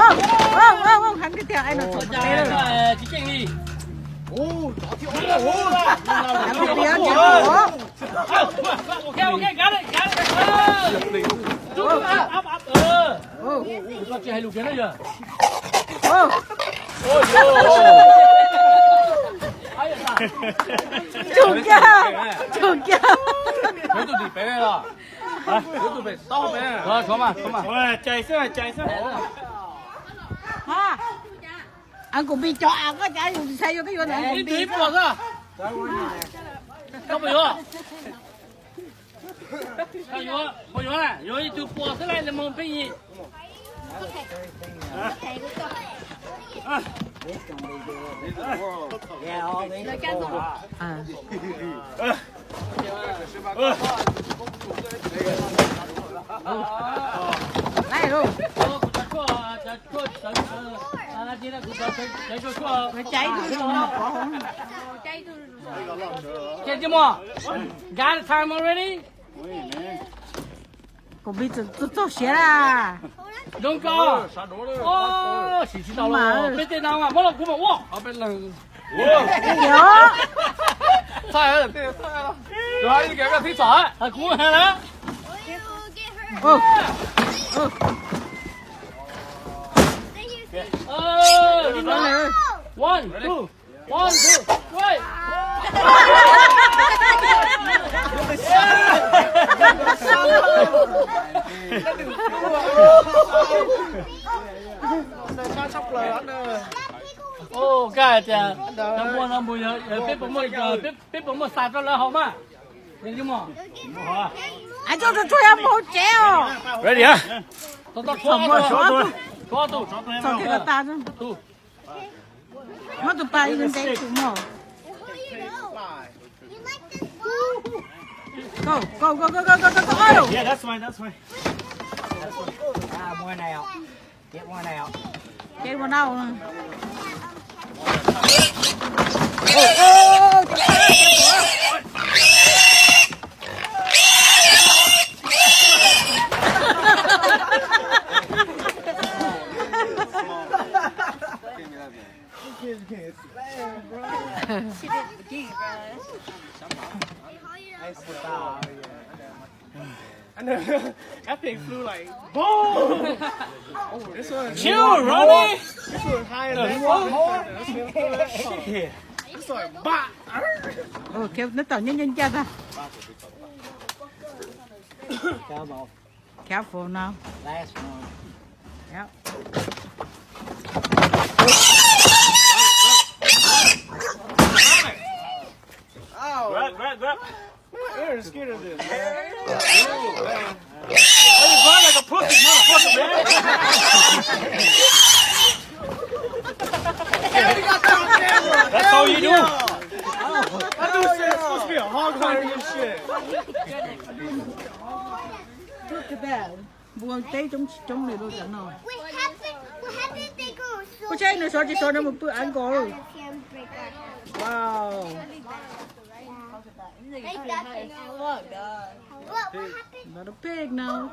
Ơ, ơ, ơ, hab tiag tiag, ai no tsom tes lawm. Ua, cov thiab ua. Cov thiab ua. Ok, ok, got it, got it. Ơ. Ơ. Ơ. Ơ. Ơ. Tsum kiag, tsum kiag. Yuav tus tim pem los? Yuav tus pem tau pem. Tso mas, tso mas. Cais xwb, cais xwb. Kuv pis cov av koj cas yus tsis xav yuav koj yuav ntawd. Ib tug ib puas xwb. Koj puas yuav? Koj yuav, puas yuav na? Yuav ib tug puas xwb lawm, moog pheej yig. Got time already? Kuv pis txog siav lawm. Zoo kawg. Sim tsis tau los, peb tej no mas muab los kuv mam ua. Txhaj, txhaj, kuv hais na. One, two. One, two, three. Ua, koj tias cov npua no mus, peb puas muaj, peb puas muaj xa rau lawv haus mas? Ready, tshuav ob tug, tshuav ob tug. Muab tus pas ib ntev tus mog. Go, go, go, go, go, go, go, go. Yeah, that's fine, that's fine. That's fine. Ah, one out. Get one out. Get one out. Oh, oh, oh. She did it again, bro. I know. That thing flew like boom. This one, chill, Ronnie. This one high as fuck. This one, bah. Ua, khiav neb tom nyob nyob ncaj tag. Careful now. Last one. Yep. Ow. Grab, grab, grab. Aaron's scared of this, man. Why you run like a pussy, motherfucker, man? That's all you do. That dude said it's supposed to be a hog hunter and shit. Put to bed. Npua teb coob tsis coob li rau cov no. Ua, saib nws sov tsis sov, nws mus pw av nkaus. Wow. Not a pig now.